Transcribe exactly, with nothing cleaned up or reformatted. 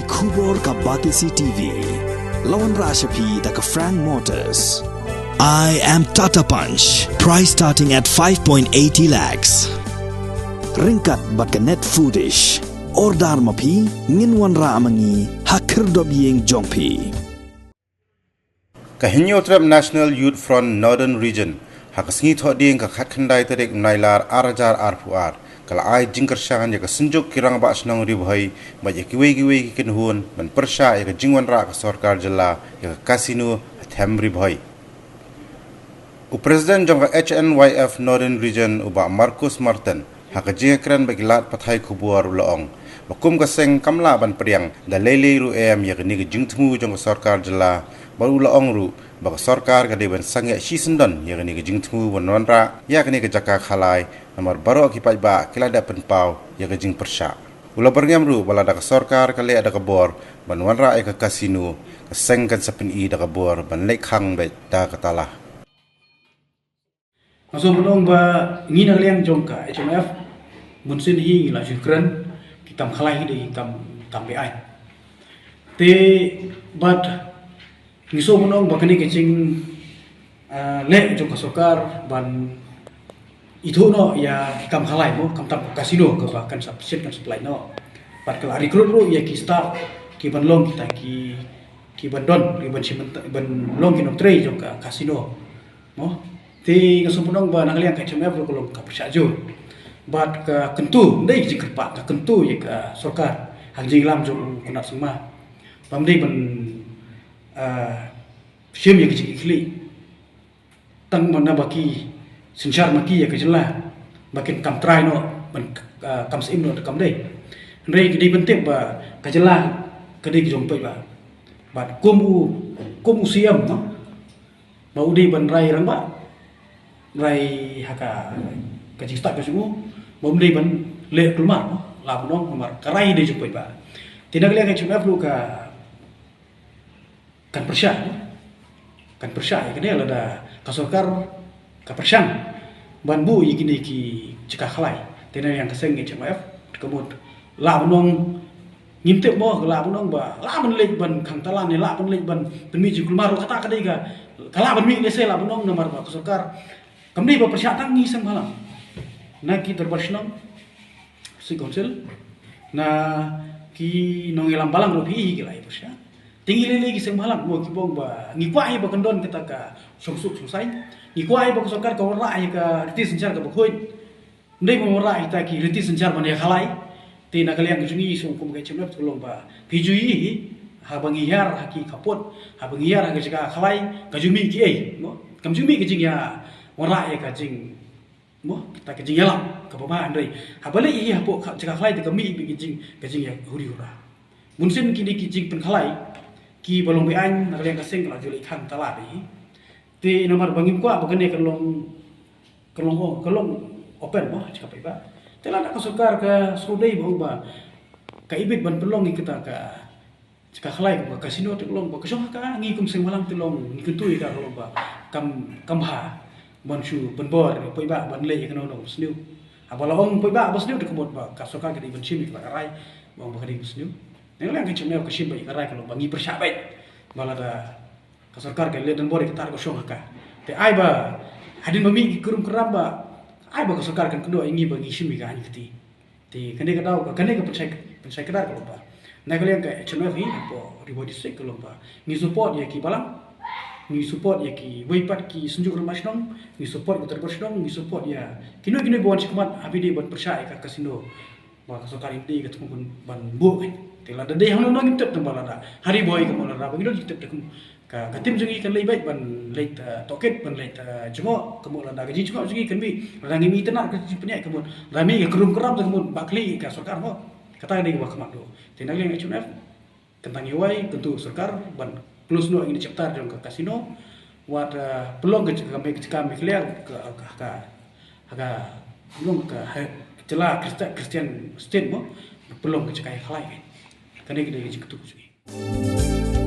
Khubor ka Batesi T V. La wanrah sha phi da ka Frank Motors. I am Tata Punch. Price starting at five point eighty lakhs. Ryngkat bad ka Net Foodish. Order ma phi, ngin wanrah ma ngi ha khyrdop ïing jong phi. Ka Hynñiewtrep National Youth Front Northern Region, ha ka sngi Thohdieng ka khatkhyndai tarik Nailar ar hajar arphew ar, ka la ai jingkyrshan ïa ka Synjuk ki Rangbah Shnong Ri Bhoi bad ïa kiwei kiwei ki kynhun ban pyrshah ïa ka jingwanrah ka sorkar jylla ïa ka casino ha Them Ri Bhoi. U President jong ka H N Y F Northern Region, u Bah Marcus Martin, ha ka jingïakren bad ki lad pathai khubor u la ong ba kum ka seng kam lah ban pdiang da lei lei ruh em ïa kane ka jingthmu jong ka sorkar jylla, bad u la ong ruh ba ka sorkar ka dei ban sangeh shisyndon ïa kane ka jingthmu ban wanrah ïa kane ka jaka khalai, namar baroh ki paidbah ki la dep pynpaw ïa ka jingpyrshah. U la byrngem ruh ba lada ka sorkar ka leh da ka bor ban wanrah ïa ka casino, ka seng kan sa pyni da ka bor ban leit khang beit da kata lah. Nga sngewbha ban ong ba ngi na liang jong ka H M F, bunsien hi ngi la ju kren, ki kam khalai hi dei ki kam, kam beaiñ. Te bad ngi sngewbha ban ong ba kane ka jing, ah, leh jong ka sorkar ban ithuh noh ïa ki kam khalai mo, khamtam ka casino kaba kan sa pynshit kan sa pynlait noh. Bad ka la recruit ruh ïa ki staff ki ban long kita ki, ki ban don, ki ban shim, ban long ki nongtrei jong ka casino. Mo, te nga sngewbha ban ong ba na ka liang ka H M F ruh ka long ka pyrshah jur. Bad ka kyntu, ym dei ka jingkyrpad, ka kyntu ïa ka sorkar ha ka jingïalam jong u Conrad Sangma. Ba ym dei ban, ah, shim ïa ka jingkitkhlieh. Tang ba na ba ki synshar ma ki ïa ka jylla ba kin kam trai noh ban, ah, kam syiem noh da kam dei. Hynrei ki dei ban tip ba ka jylla ka dei ka jong u paidbah. Bad kum u, kum u C M, no? Ba u dei ban rai rangbah, rai ha ka, ka jingstad ka jong u, ba um dei ban leh kulmar, lah ban ong, namar ka rai dei jong u paidbah. Te na ka liang ka H M F ruh ka, kan pyrshah, kan pyrshah ïa kane lada ka sorkar ka pyrshang ban buh ïa kine ki jaka khalai. Te na ka liang ka seng H M F, ka mut lah ban ong, ngim tip mo, lah ban ong ba lah ban leit ban khang talan ne lah ban leit ban pynmih jingkulmar ruh kata ka dei ka, ka lah ban mih lehse lah ban ong, namar ba ka sorkar kam dei ba pyrshah tang ngi seng bhalang. Na ki dorbar shnong, City Council, na ki nongïalam balang ruh phi hi ki la ïa pyrshah. Te ngi lei lei ki seng bhalang mo ki ong ba ngi kwah hi ba kan don kata ka shongsuk shongsaiñ. Ngi kwah hi ba ka sorkar ka wanrah ïa ka riti synshar kaba khuid. Ym dei ban wanrah ïa kita ki riti synshar ban ïa khalai. Te na ka liang ka jong ngi song kum ka H M F te ka long ba phi ju ïohi hi, haba ngi hiar ha ki khappud, haba ngi hiar ha ka jaka khalai, ka ju mih kiei, mo? Kam ju mih ka jingïawanrah ïa ka jing, mo, kita ka jingïalam kaba bha, hynrei haba leit hi hapoh ka jaka khalai te ka mih beit ka jing, ka jingïahuri hura. Bunsien kine ki jingpynkhalai kiba long beaiñ na ka liang ka seng ka la ju leit khang talan hi. Te namar ba ngim kwah ba kane ka long, ka long, ka long open, mo, ha jaka paidbah. Te lada ka sorkar ka shu dei ba, ba ka ibit ban pynlong ïa kita ka jaka khalai, ka casino, te ka long ba ka shong ha ka, ngi kum seng bhalang te long ngi kyntu ïa ka, ka long ba kam, kam bha ban shu pynbor ïa u paidbah ban leit ïa kano kano ka sniew. Haba la ong paidbah ba sniew te ka mut ba ka sorkar ka dei ban shim ïa kata ka rai ba ong ba ka dei ba sniew. Na ka liang ka H M F ka shim beit ïa ka rai, ka long ba ngi pyrshah beit ba lada ka sorkar ka leh don bor ïa kata ruh ka shong ha ka. Te ai ba hadien ba mih ki kurum kuram ba ai ba ka sorkar kan kynnoh ïa ngi ba ngi shim ïa ka aiñ ka kti. Te kane ka daw ka, kane ka pynshai, pynshai kdar ka long ba na ka liang ka H M F hi hapoh Ri Bhoi District ka long ba ngi support ïa ki balang, ngi support ïa kiwei pat ki synjuk rangbah shnong, ngi support ki dorbar shnong, ngi support ïa kino kino ba wan shakhmat ha ba ïadei ban pyrshah ïa ka casino. Ba ka sorkar India ka thmu ban, ban buh kan. Te lada dei hangno hangno ngim tip, tang ba lada ha Ri Bhoi ka mut lada ba ngi don ngi tip te kum ka, ka team jong ngi kan leit beit ban leit, eh, tohkit, ban leit, eh, jngoh, ka mut lada ka jingjngoh jong ngi kan mih, lada ngi mih itynnad ka jingpynïaid ka mut, lada mih ka kurum kuram te ka mut ba khlieh ka sorkar mo. Kata ka dei kaba khmat ruh. Te na ka liang H M F kan tang ïa wai kyntu sorkar ban close noh ïa kine ki chapter jong ka casino. Wat, eh, pynlong ka jaka, ka jaka Meghalaya ka, ka, ka, ka, pynlong ka, ha, jylla Christian, Christian state mo, pynlong ka jaka ïa khalai. Kane ka dei ka jingkyntu jong ngi.